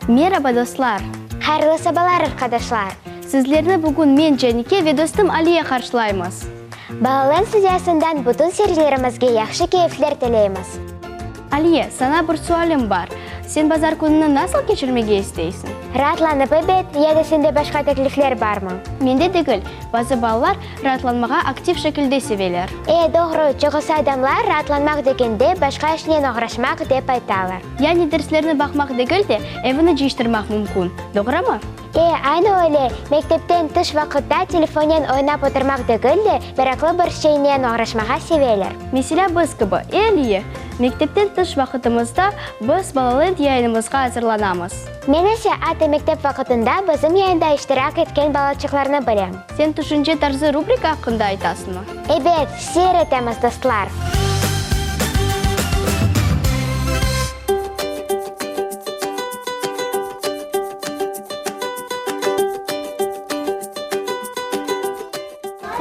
Meraba, dostlar! Hayırlı sabalar, arqadaşlar! Sizlerni bugün men, Canike, ve dostum Aliye qarşılaymız. Balalan studiyasından bütün seyircilerimizge yahşı keyfler tileymiz. Aliye, saña bir sualim bar. Sen bazar kününi nasıl keçirmege isteysiñ? Raatlanıp, ebet, ya da sende başqa teklifler barmı? Mende degil. Bazı balalar raatlanmağa aktiv şekilde seveler. E, doğru, çoqusı adamlar raatlanmaq degende başqa işnen oğraşmaq dep aytalar. Yani derslerni baqmaq degil de, evini cıyıştırmaq mümkün, doğrumı? E, aynı öyle, mektepten tış vaqıtta telefonnen oynap oturmaq degil de, meraqlı bir şeynen oğraşmağa seveler. Meselâ, biz kibi, e, Aliye? Mektepten tış vaqıtımızda biz Balalend yayınımızğa azırlanamız. Men ise atta mektep vaqıtında bizim yayında iştirak etken balaçıqlarnı bilem. Sen Tüşünce tarzı rubrika aqqında aytasıñmı? Ebet, seyir etemiz, dostlar!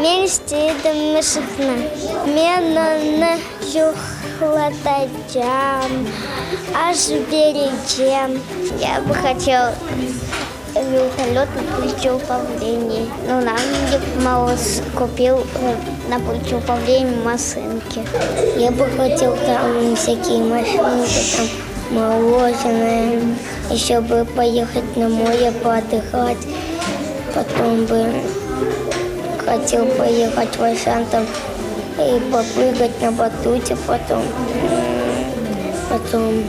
Men isteydim mışıqnı. Men onı yuqlatacam, aş berecem. Ya бы хотел вертолет на пульте управления. Но нам Дед Мороз купил на пульте управления машинки. Я бы хотел там всякие машинки, там мороженое, еще бы поехать на море поотдыхать. Потом бы хотел поехать в Ашан там и попрыгать на батуте потом. Потом,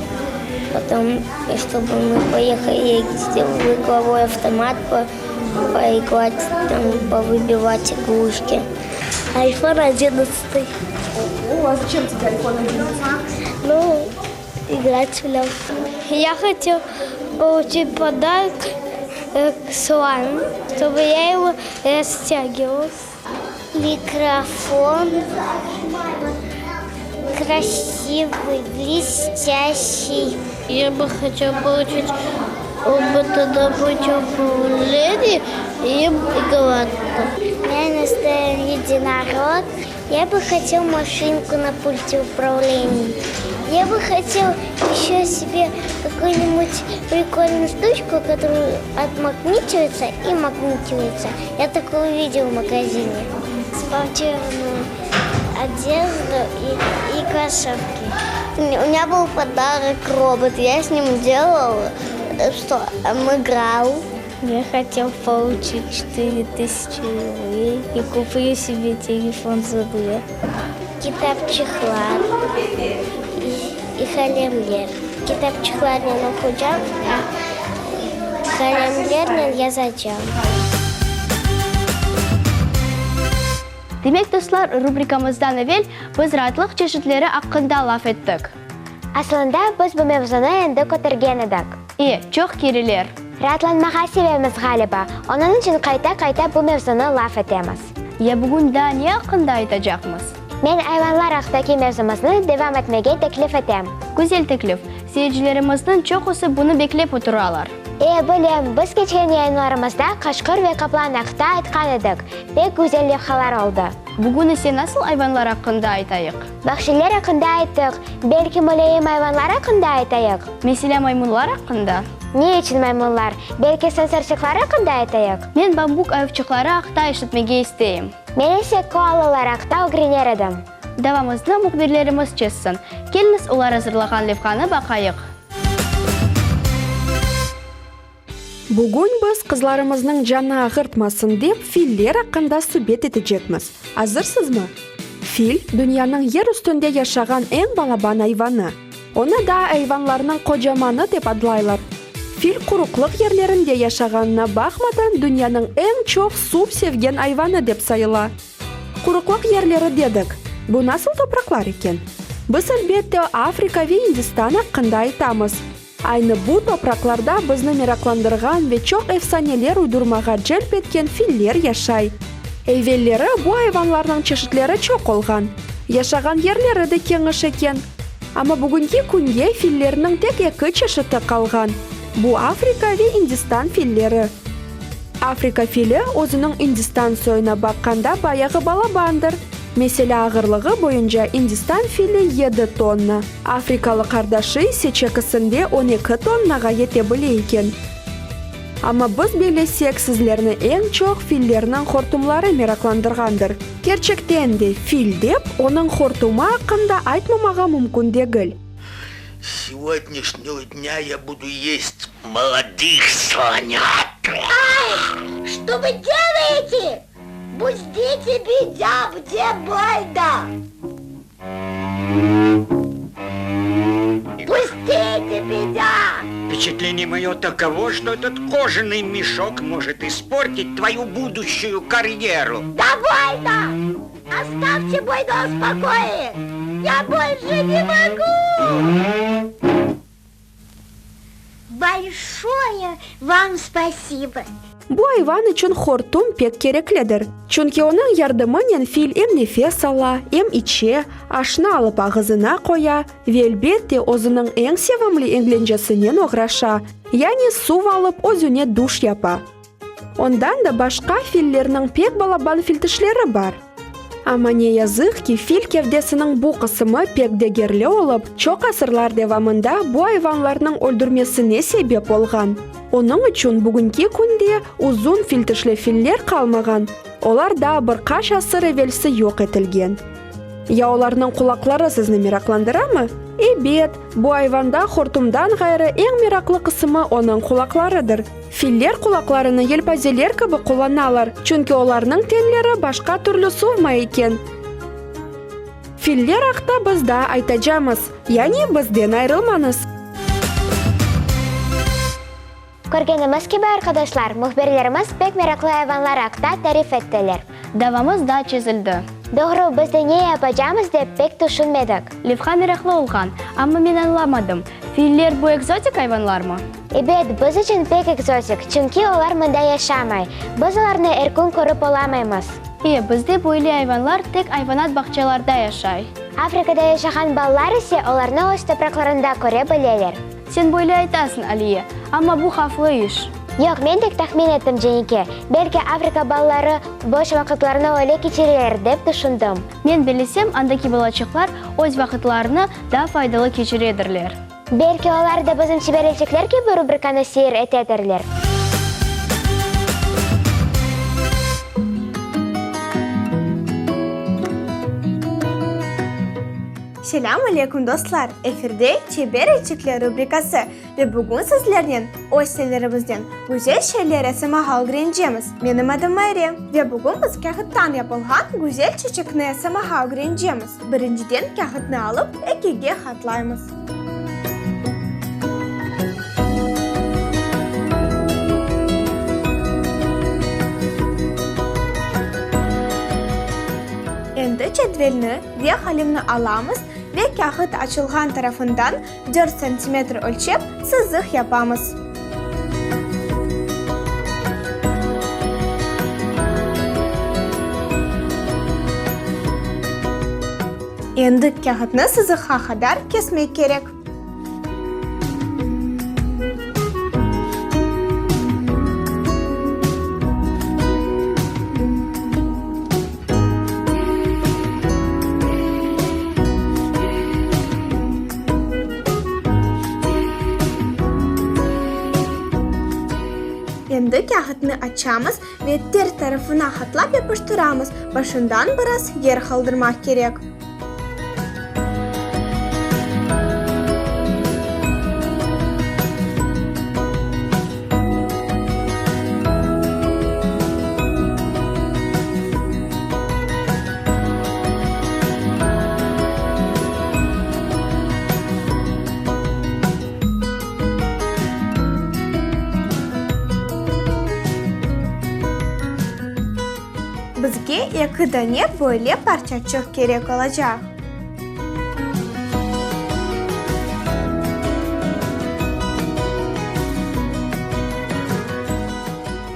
потом, чтобы мы поехали в игровой автомат по, поиграть, там, повыбивать игрушки. Айфон одиннадцатый. О, а зачем тебе айфон 11? Ну, играть в нем. Я хотел получить подарок слайм, чтобы я его растягивал. Микрофон красивый, блестящий. Я бы хотел получить робота на пульте управления и играться. У меня настоящий единорог. Я бы хотел машинку на пульте управления. Я бы хотел еще себе какую-нибудь прикольную штучку, которая отмагничивается и магнитивается. Я такую увидел в магазине. Спортивную одежду и, и кроссовки. У меня был подарок робот. Я с ним делал, что играл. Я хотел получить 4000 рублей и куплю себе телефон за две. Kitapçıqlar и qalemler. Kitapçıqlarnen oqucam, a qalemlernen yazacam. Demek, dostlar, rubrikamızdan evel biz raatlıq çeşitleri aqqında laf ettik. Aslında, biz bu mevzunı endi kötergen edik. E, çoq kereler. Raatlanmağa sevemiz, ğaliba, onıñ içün qayta-qayta bu mevzunı laf etemiz. Ya bugün daa ne aqqında aytacaqmız? Men ayvanlar aqtaki mevzumıznı devam etmege teklif etem. Güzel teklif. Seyircilerimizniñ çoqusı bunı beklep oturalar. E, bilem, biz keçken yayınlarımızda qaşqır ve qaplan aqta aytqan edik. Pek güzel levhalar oldı. Bugün ise nasıl ayvanlar aqqında aytayıq? Vahşiyler aqqında ayttıq. Belki mulâyim ayvanlar aqqında aytayıq? Meselâ, maymunlar aqqında? Ne içün maymunlar? Belki sansarçıqlar aqqında aytayıq? Men bambuk ayuvçıqları aqta eşitmege isteyim. Men ise koalalar aqta ögrener edim. Davamıznı mühbirlerimiz çezsin. Keliñiz, olar azırlağan levhanı baqayıq. Bugün biz qızlarımıznıñ canı ağırtmasın dep filler aqqında subet etecekmiz. Azırsızmı? Fil, dünyanıñ yer üstünde yaşağan eñ balaban ayvanı. Onı daa ayvanlarnıñ qocamanı dep adlaylar. Fil quruqlıq yerlerinde yaşağanına baqmadan dünyanıñ eñ çoq suv sevgen ayvanı dep sayıla. Quruqlıq yerleri dedik. Bu nasıl topraqlar eken? Biz, elbette, Afrika ve İndistan aqqında aytamız. Aynı bu topraqlarda bizni meraqlandırğan ve çoq efsaneler uydurmağa celp etken filler yaşay. Evelleri bu ayvanlarnıñ çeşitleri çoq olğan, yaşağan yerleri de keniş eken. Amma bugünki künge fillerniñ tek eki çeşiti qalğan, bu Afrika ve İndistan filleri. Afrika fili özüniñ İndistan soyuna baqqanda bayağı balabandır. Meselâ, ağırlığı boyunca İndistan fili yedi tonna, afrikalı qardaşı ise çekisinde on eki tonnağa yete bile eken. Amma biz bellesek, sizlerni eñ çoq fillerniñ hortumları meraqlandırğandır. Kerçekten de, fil dep, onıñ hortumı aqqında aytmamağa mümkün degil. S segodnâşnego dnâ ya budu yest molodых slonât. Ay, çto vı delaete? Pustite medâ, mne bolno! Pustite medâ! Vpeçatlение moyo takovo, çto etot kojanyy meşok možet isportit tvoyu buduşçuyu karyeru. Dovolno! Ostavte moy nos v pokoye! Ya bolşe ne mogu! Bolşoye vam spasibo! Bu ayvan içün hortum pek kereklidir, çünki onıñ yardımınen fil em nefes ala, em içe, aşnı alıp ağızına qoya ve, elbette, özüniñ eñ sevimli eglencesinen oğraşa, yani suv alıp özüne duş yapa. Ondan da başqa fillerniñ pek balaban filtişleri bar. Amma ne yazıq ki, fil kevdesiniñ bu qısımı pek degerli olıp, çoq asırlar devamında bu ayvanlarnıñ öldürmesine sebep olğan. Onıñ içün bugünki künde uzun filtişli filler qalmağan, olar daa bir qaç asır evelsi yoq etilgen. Ya olarnıñ qulaqları sizni meraqlandıramı? Ebet, bu ayvanda hortumdan ğayrı eñ meraqlı qısımı onıñ qulaqlarıdır. Filler qulaqlarını yelpazeler kibi qullanalar, çünki olarnıñ tenleri başqa türlü suvmay eken. Filler aqta biz daa aytacamız, yani bizden ayrılmañız. Körgenimiz kibi, arqadaşlar, mühbirlerimiz pek meraqlı ayvanlar aqta tarif ettiler. Davamız daa çezildi. Doğru, biz de ne yapacamız dep pek tüşünmedik. Levha meraqlı olğan, amma men añlamadım, filler bu ekzotik ayvanlarmı? Ebet, biz içün pek ekzotik, çünki olar mında yaşamay. Biz olarnı er kün körip olamaymız. E, bizde böyle ayvanlar tek ayvanat bağçalarda yaşay. Afrikada yaşağan balalar ise olarnı öz topraqlarında köre bileler. Sen böyle aytasıñ, Aliye, amma bu havflı iş. Yoq, men tek tahmin ettim, Cenike. Belki Afrika balaları boş vaqıtlarını öyle keçireler, dep tüşündim. Men bilesem, andaki balaçıqlar öz vaqıtlarını daa faydalı keçiredirler. Belki olar da bizim Çibereçikler kibi rubrikanı seyir etedirler. Selâm aleyküm, dostlar! Efirde Çebereçikler rubrikası ve bugün sizlernen öz tillerimizden güzel şeyler yasamağa ögrenecemiz. Menim adım Mayre ve bugün biz kâğıttan yapılğan güzel çeçekni yasamağa ögrenecemiz. Birinciden kâğıtnı alıp ekige qatlaymız. Endi cedvelni ve qalemni alamız ve kâğıt açılğan tarafından dört santimetr ölçep sızıq yapamız. Endi kâğıtnı sızıqqa qadar kesmek kerek. Endi kâğıtnı açamız ve ters tarafına qatlap yapıştıramız, başından biraz yer qaldırmaq kerek. Bizge eki dane böyle parçaçıq kerek olacaq.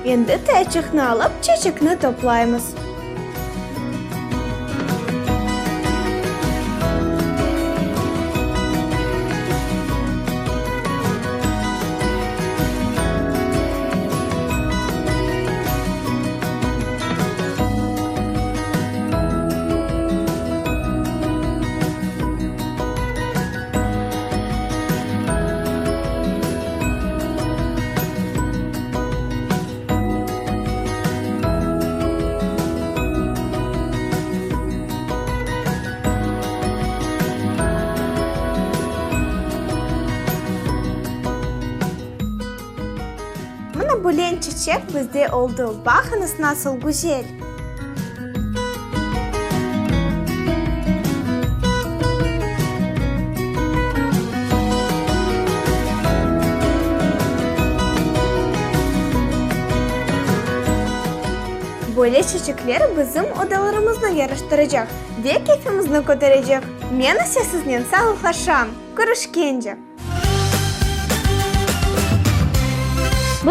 Endi tayçıqnı alıp, çeçekni toplaymız. Mına bülen çiçek bizde oldı, baqıñız nasıl güzel! Böyle çiçekler bizim odalarımıznı yaraştıracaq ve keyfimizni köterecek. Men ise siznen sağlıqlaşam. Körüşkence!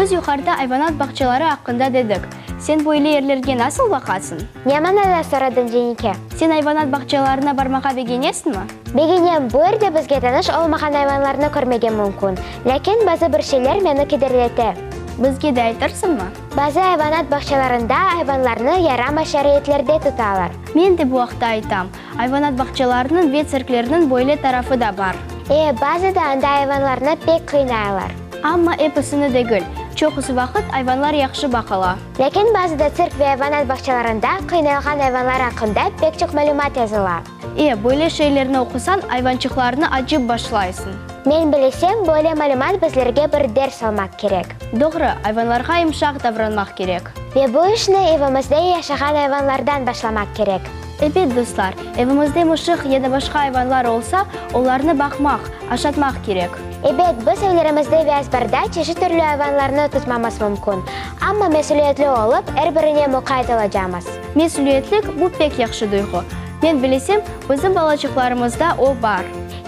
Biz yuqarıda ayvanat bağçaları aqqında dedik. Sen böyle yerlerge nasıl baqasıñ? Ne manada soradıñ, Cenike? Sen ayvanat bağçalarına barmağa begenesiñmi? Begenem, bu yerde bizge tanış olmağan ayvanlarnı körmege mümkün. Lâkin bazı bir şeyler meni kederlete. Bizge de aytırsıñmı? Bazı ayvanat bağçalarında ayvanlarnı yaramay şaraitlerde tutalar. Men de bu aqta aytam. Ayvanat bağçalarınıñ ve tsirklerniñ böyle tarafı da bar. E, bazıda anda ayvanlarnı pek qıynaylar. Amma episini degil. Çoqusı vaqıt ayvanlar yahşı baqıla. Lâkin bazıda tsirk ve ayvanat bağçalarında qıynalğan ayvanlar aqqında pek çoq malümat yazıla. E, böyle şeylerni oqusañ, ayvançıqlarnı acıp başlaysıñ. Men bilesem, böyle malümat bizlerge bir ders olmaq kerek. Doğru, ayvanlarğa yımşaq davranmaq kerek. Ve bu işni evimizde yaşağan ayvanlardan başlamaq kerek. Ebet, dostlar, evimizde mışıq ya da başqa ayvanlar olsa, olarnı baqmaq, aşatmaq kerek. Ebet, biz evlerimizde ve azbarda çeşit türlü ayvanlarnı tutmamız mümkün. Amma mesüliyetli olıp, er birine muqayt olacamız. Mesüliyetlik, bu pek yahşı duyğu. Men bilesem, bizim balaçıqlarımızda o bar.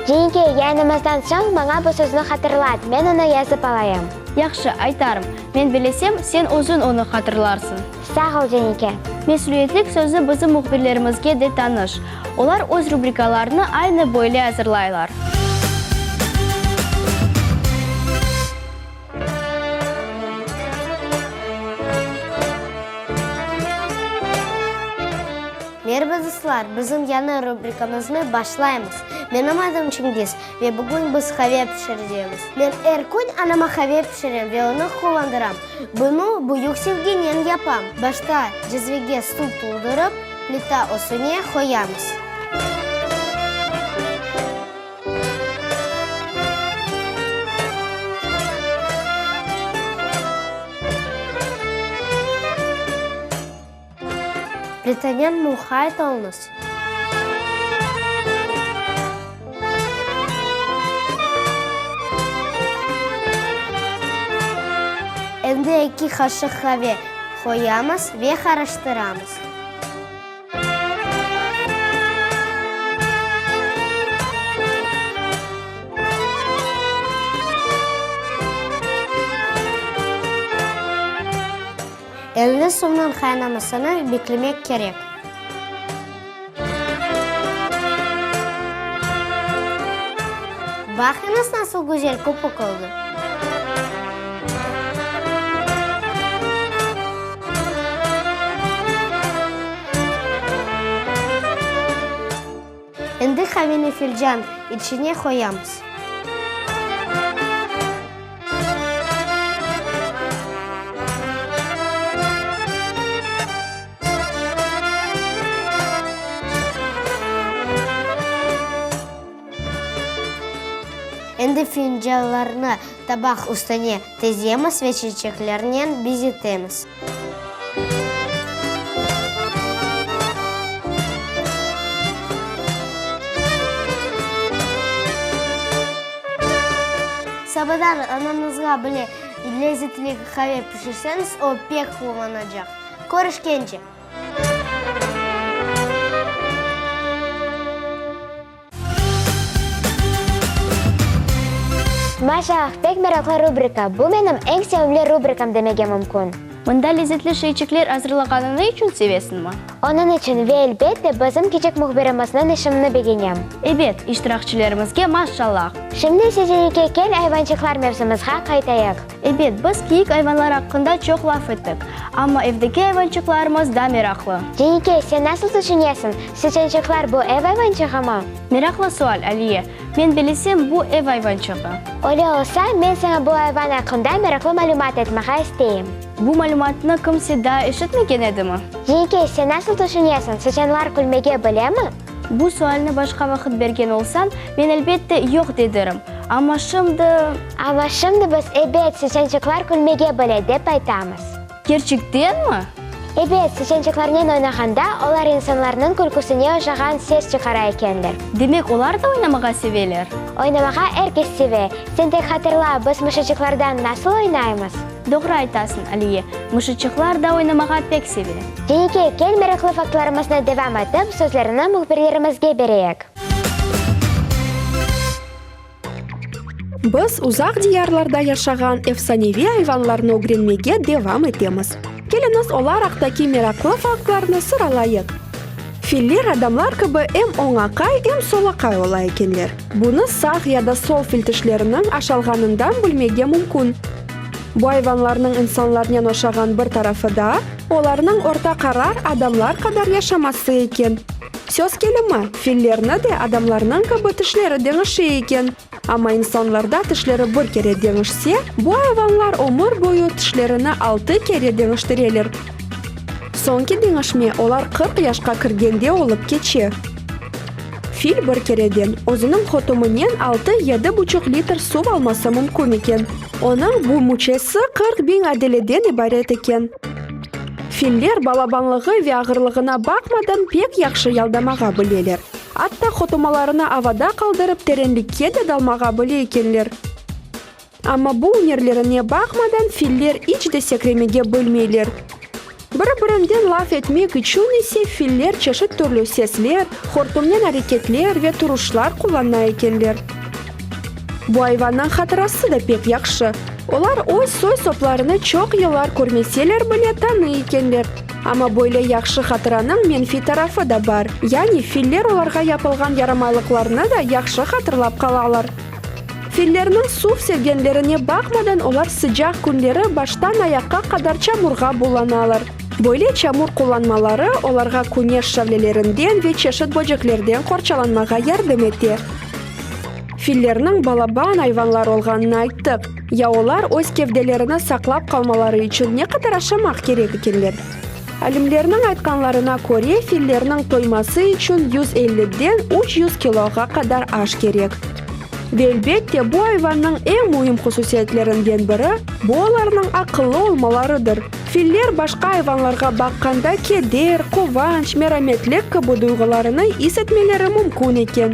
Cenike, yayınımızdan soñ maña bu sözni hatırlat, men onı yazıp alayım. Yahşı, aytarım. Men bilesem, sen özüñ onı hatırlarsıñ. Sağ ol, Cenike. Mesüliyetlik sözü bizim mühbirlerimizge de tanış. Olar öz rubrikalarını aynı böyle azırlaylar. Meraba, dostlar! Bizim yañı rubrikamıznı başlaymız. Menim adım Çingiz ve bugün biz qave pişirecemiz. Men er kün anama qave pişirem ve onı quvandıram. Bunı büyük sevginen yapam. Başta cezvege suv toldurıp, plita üstüne qoyamız. Plitanen muqayt oluñız. Endi eki qaşıq qave qoyamız ve qarıştıramız. Endi suvnıñ qaynamasını beklemek kerek. Baqıñız, nasıl güzel köpük oldı! Endi qaveni filcan içine qoyamız. Endi fincanlarnı tabaq üstüne tizemiz ve çiçeklernen bezetemiz. Sabadan anañızğa bile lezetli qave pişirseñiz, o pek quvanacaq. Körüşkence! Maşallah, pek meraqlı rubrika. Bu menim eñ sevimli rubrikam demege mümkün. Mında lezetli şeyçikler azırlağanı ne içün sevesiñmi? Onıñ içün ve elbette bizim kiçik mühbirimizniñ işimni begenem. Ebet, iştirakçilerimizge maşallah! Şimdi ise Cenike kel ayvançıqlar mevzumızğa qaytayıq. Ebet, biz kiyik ayvanlar aqqında çoq laf ettik. Amma evdeki ayvançıqlarımız da meraqlı. Cenike, sen nasıl tüşünesiñ, sıçançıqlar bu ev ayvançığımı? Meraqlı sual, Aliye. Men bilesem, bu ev ayvançığı. Öyle olsa, men saña bu ayvan aqqında meraqlı malümat aytmağa isteyim. Bu malümatnı kimse daa eşitmegen edimi? Cenike, sen nasıl tüşünesiñ, sıçanlar külmege bilemi? Bu sualni başqa vaqıt bergen olsañ, men elbette yoq dedirim. Amma şimdi. Amma şimdi biz, Ebet, sıçançıqlar külmege bile, dep aytamız. Kerçektenmi? Ebet, sıçançıqlarnen oynağanda, olar insanlarnıñ külküsine oşağan ses çıqara ekenler. Demek, olar da oynamağa seveler? Oynamağa er kes seve. Sen tek hatırla, biz mışıçıqlardan nasıl oynaymız? Doğru aytasıñ, Aliye, mışıçıqlar da oynamağa pek seve. Cenike, kel meraqlı faktlarımıznı devam etip, sözlerini mühbirlerimizge bereyik. Biz uzaq diyarlarda yaşağan efsaneviy ayvanlarnı ögrenmege devam etemiz. Keliñiz, olar aqtaki meraqlı faktlarnı sıralayıq. Filler adamlar kibi em oñaqay, em solaqay ola ekenler. Bunı sağ ya da sol filtişleriniñ aşalğanından bilmege mümkün. Bu ayvanlarnıñ insanlarnen oşağan bir tarafı daa, olarnıñ orta qarar adamlar qadar yaşaması eken. Söz kelimi, fillerni de adamlarnıñ kibi tişleri deñişe eken. Amma insanlarda tişleri bir kere deñişse, bu ayvanlar ömür boyu tişlerini altı kere deñiştireler. Soñki deñişme olar 40 yaşqa kirgende olıp keçe. Fil bir kereden özüniñ hotumınen altı, yedi buçuq litr suv alması mümkün eken. Onıñ bu müçesi 40 biñ adeleden ibaret eken. Filler balabanlığı ve ağırlığına baqmadan pek yahşı yaldamağa bileler. Atta hotumalarını avada qaldırıp terenlikke de dalmağa bile ekenler. Amma bu ünerlerine baqmadan filler iç de sekremege bilmeyler. Biri-birinden laf etmek içün ise filler çeşit türlü sesler, hortumnen areketler ve turuşlar qullana ekenler. Bu ayvannıñ hatırası da pek yahşı. Olar öz soy-soplarını çoq yıllar körmeseler bile tanıy ekenler. Amma böyle yahşı hatıranıñ menfiy tarafı da bar, yani filler olarğa yapılğan yaramaylıqlarnı da yahşı hatırlap qalalar. Fillerniñ suv sevgenlerine baqmadan olar sıcaq künleri baştan ayaqqa qadar çamurğa bullanalar. Böyle çamur qullanmaları olarğa küneş şavlelerinden ve çeşit böceklerden qorçalanmağa yardım ete. Fillerniñ balaban ayvanlar olğanını ayttıq. Ya olar öz kevdelerini saqlap qalmaları içün ne qadar aşamaq kerek ekenler? Alimlerniñ aytqanlarına köre, fillerniñ toyması içün 150-den 300 kiloğa qadar aş kerek. Ve elbette, bu ayvannıñ eñ müim hususiyetlerinden biri, bu olarnıñ aqıllı olmalarıdır. Filler başqa ayvanlarğa baqqanda keder, quvanç, merametlik kibi duyğularını is etmeleri mümkün eken.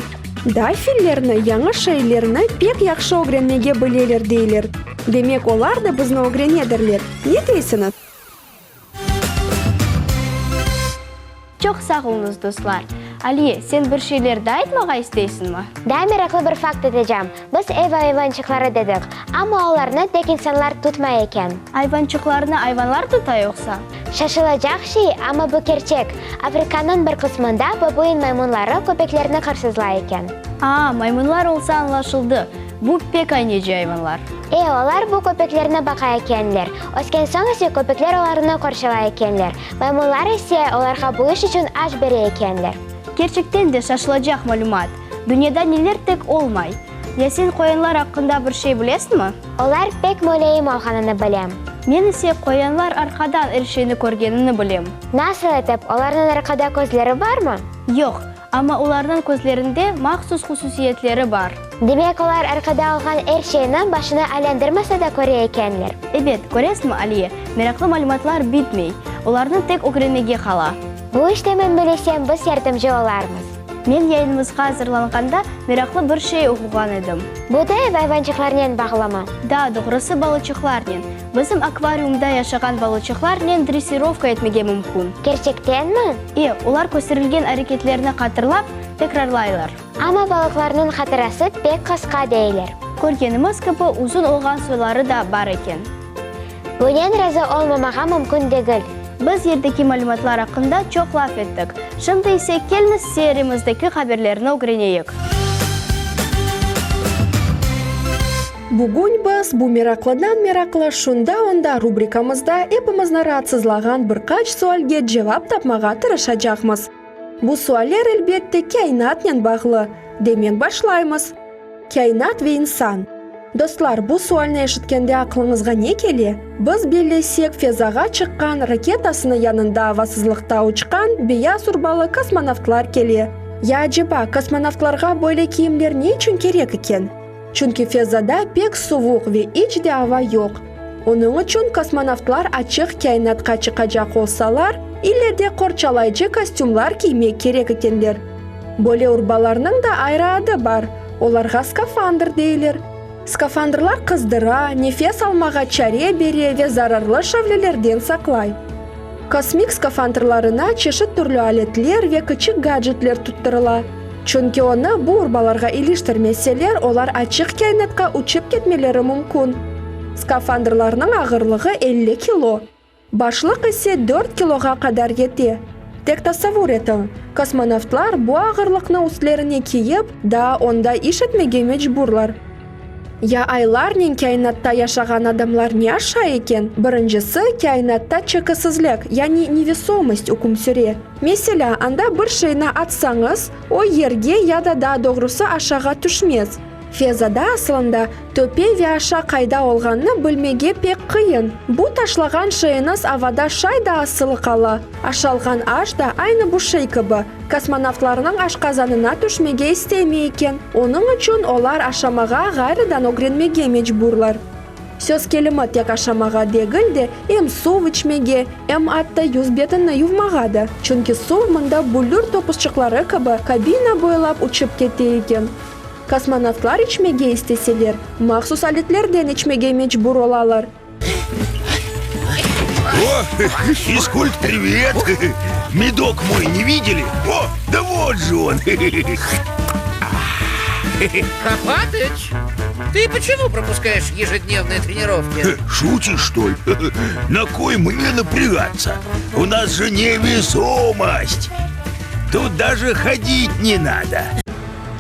Day fillerni yañı şeylerni pek yahşı ögrenmege bileler deyler. Demek, olar da bizni ögrenedirler. Ne deysiñiz? Çoq sağ oluñız, dostlar. Aliye, sen bir şeyler daa aytmağa isteysiñmi? Daa meraqlı bir fakt aytacağım. Biz ev ayvançıqları dedik, amma olarnı tek insanlar tutmay eken. Ayvançıqlarnı ayvanlar tuta yoqsa? Şaşılacaq şey, amma bu kerçek, Afrikanıñ bir qısmında babuin maymunları köpeklerni qırsızlay eken. A, maymunlar olsa añlaşıldı, bu pek ayneci ayvanlar. E, olar bu köpeklerni baqa ekenler. Ösken soñ ise köpekler olarnı qorçalay ekenler. Maymunlar ise olarğa bu iş içün aş bere ekenler. Kerçekten de şaşılacaq malümat. Dünyada neler tek olmay. Ya sen qoyanlar aqqında bir şey bilesiñmi? Olar pek mulâyim olğanını bilem. Men ise qoyanlar arqadan er şeyni körgenini bilem. Nasıl etip? Olarnıñ arqada közleri barmı? Yoq, amma olarnıñ közlerinde mahsus hususiyetleri bar. Demek, olar arqada olğan er şeyni başını aylandırmasa da köre ekenler. Ebet, köresiñmi, Aliye, meraqlı malümatlar bitmey. Olarnı tek ögrenmege qala. Bu işte men bilesem, biz yardımcı olarmız. Men yayınımızğa azırlanğanda meraqlı bir şey oquğan edim. Bu da ev ayvançıqlarnen bağlımı? Daa doğrusı balıçıqlarnen. Bizim akvariumda yaşağan balıçıqlarnen dressirovka etmege mümkün. Kerçektenmi? E, olar kösterilgen areketlerni hatırlap, tekrarlaylar. Amma balıqlarnıñ hatırası pek qısqa deyler. Körgenimiz kibi, uzun olğan soyları da bar eken. Bunen razı olmamağa mümkün degil. Biz yerdeki malümatlar aqqında çoq laf ettik. Şimdi ise keliñiz seyyaremizdeki haberlerni ögreneyik. Bugün biz bu meraqlıdan meraqlı Şunda-onda rubrikamızda epimizni raatsızlağan bir qaç sualge cevap tapmağa tırışacaqmız. Bu sualler, elbette, kâinatnen bağlı. Demek, başlaymız. Kâinat ve insan. Dostlar, bu sualni eşitkende aqlıñızğa ne kele? Biz bellesek, fezağa çıqqan, raketasını yanında avasızlıqta uçqan beyaz urbalı kosmonavtlar kele. Ya aceba, kosmonavtlarğa böyle kiyimler ne içün kerek eken? Çünki fezada pek suvuq ve iç de ava yoq. Onıñ içün kosmonavtlar açıq kâinatqa çıqacaq olsalar, ille de qorçalayıcı kostümlar kiymek kerek ekenler. Böyle urbalarnıñ da ayrı adı bar, olarğa skafandr deyler. Skafandrlar qızdıra, nefes almağa çare bere ve zararlı şavlelerden saqlay. Kosmik skafandrlarına çeşit türlü aletler ve kiçik gadjetler tuttırıla. Çünki onı bu urbalarğa iliştirmeseler, olar açıq kâinatqa uçıp ketmeleri mümkün. Skafandrlarnıñ ağırlığı 50 kilo, başlıq ise dört kiloğa qadar yete. Tek tasavvur etiñ, kosmonavtlar bu ağırlıqnı üstlerine kiyip, daa onda iş etmege mecburlar. Ya aylarnen kâinatta yaşağan adamlar ne aşay eken? Birincisi, kâinatta çekisizlik, yani nevesomost üküm süre. Meselâ, anda bir şeyni atsañız, o yerge ya da daa doğrusı aşağa tüşmez. Fezada aslında, töpe ve aşa qayda olğanını bilmege pek qıyın. Bu taşlağan şeyiñiz avada şay da asılı qala. Aşalğan aş da aynı bu şey kibi, kosmonavtlarnıñ aşqazanına tüşmege istemey eken. Onıñ içün olar aşamağa ğayrıdan ögrenmege mecburlar. Söz kelimi tek aşamağa degil de, em suv içmege, em atta yüz-betini yuvmağa da, çünki suv mında büllür topuzçıqları kibi kabina boylap uçıp kete eken. Kosmonavtlar içmege isteseler, mahsus aletlerden içmege mecbur olalar. О, физкульт, привет! Медок мой не видели? О, да вот же он! Копатыч, ты почему пропускаешь ежедневные тренировки? Шутишь, что ли? На кой мне напрягаться? У нас же невесомость! Тут даже ходить не надо.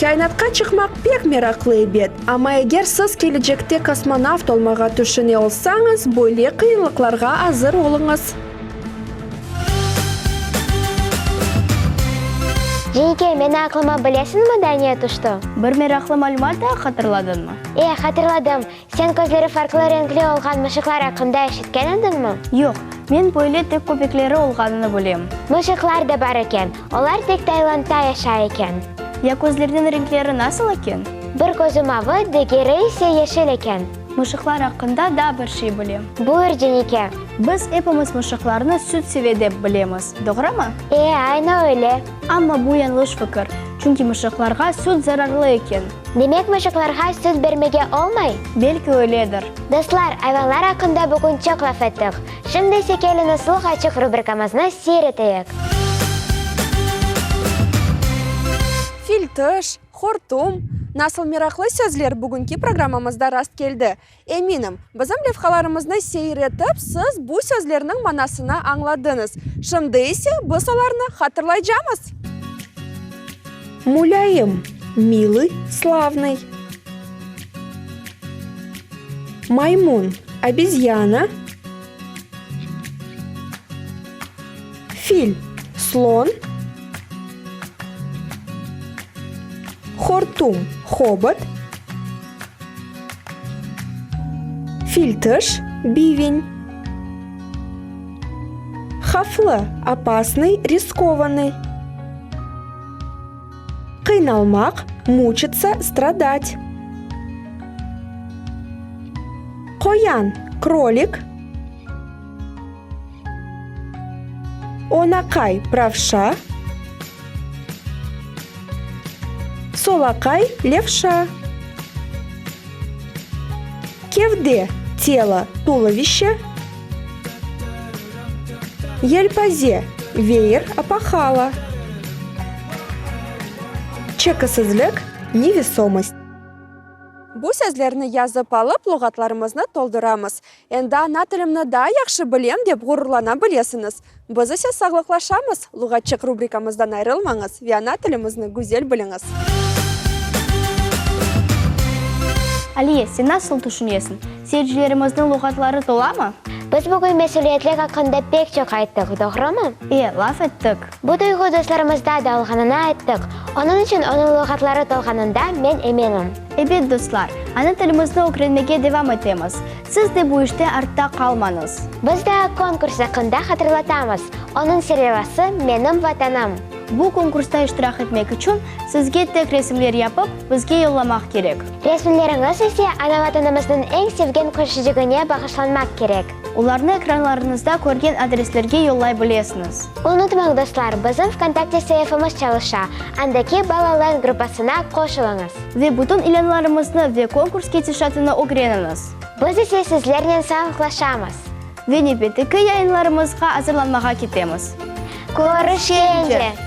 Kâinatqa çıqmaq pek meraqlı ebet, amma eger siz kelecekte kosmonavt olmağa tüşüne olsañız, böyle qıyınlıqlarğa azır oluñız. Cenike, meni aqlıma bilesiñmi daa ne tüşti? Bir meraqlı malümat daa hatırladıñmı? E, hatırladım. Sen közleri farqlı renkli olğan mışıqlar aqqında eşitken ediñmi? Yoq, men böyle tek köpekleri olğanını bilem. Mışıqlar da bar eken. Olar tek Taylandta yaşay eken. Ya közlerniñ renkleri nasıl eken? Bir közü mavı, digeri ise yeşil eken. Mışıqlar aqqında daa bir şey bilem. Buyur, Cenike. Biz epimiz mışıqlarnı süt seve dep bilemiz, doğrumı? E, aynı öyle. Amma bu yañlış fikir, çünki mışıqlarğa süt zararlı eken. Demek mışıqlarğa süt bermege olmay? Belki öyledir. Dostlar, ayvanlar aqqında bugün çoq laf ettik. Şimdi ise keliñiz Luğatçıq rubrikamıznı seyir eteyik. Fil tiş, hortum, nasıl meraqlı sözler bugünki programmamızda rast keldi. Eminim, bizim levhalarımıznı seyir etip, siz bu sözlerniñ manasını añladıñız. Şimdi ise biz olarnı hatırlaycamız. Mulâyim, milıy, slavnıy. Maymun, obezyana. Fil, slon. Hortum, hobot. Fil tiş, bivень. Havflı, opasnıy, riskovannıy. Qıynalmaq, muçitsa, stradat. Qoyan, krolik. Onaqay, pravşa. Solaqay, levşa. Kevde, telo, tulovişçe. Yelpaze, veer, opahalo. Çekisizlik, nevesomost. Bu sözlerni yazıp alıp, luğatlarımıznı tolduramız. Endi ana tilimni daa yahşı bilem dep ğururlana bilesiñiz. Biz ise sağlıqlaşamız, Luğatçıq rubrikamızdan ayrılmañız ve ana tilimizni güzel biliñiz. Aliye, sen nasıl tüşünesiñ, seyircilerimizniñ luğatları tolamı? Biz bugün mesüliyetlik aqqında pek çoq ayttıq, doğrumı? E, laf ettik. Bu duyğu dostlarımızda da olğanını ayttıq. Onıñ içün onıñ luğatları tolğanında men eminim. Ebet, dostlar, ana tilimizni ögrenmege devam etemiz. Siz de bu işte artta qalmañız. Biz daa konkurs aqqında hatırlatamız. Onıñ serlevası Menim Vatanım. Bu konkursta iştirak etmek içün sizge tek resimler yapıp, bizge yollamaq kerek. Resimleriñiz ise ana-Vatanımıznıñ eñ sevgen köşecigine bağışlanmaq kerek. Olarnı ekranlarıñızda körgen adreslerge yollay bilesiñiz. Unutmañ, dostlar, bizim VKontakte saifemiz çalışa, andaki Balaland gruppasına qoşulıñız. Ve bütün ilânlarımıznı ve konkurs ketişatını ögreniñiz. Biz ise sizlernen sağlıqlaşamız. Ve nevbetteki yayınlarımızğa azırlanmağa ketemiz. Körüşkence!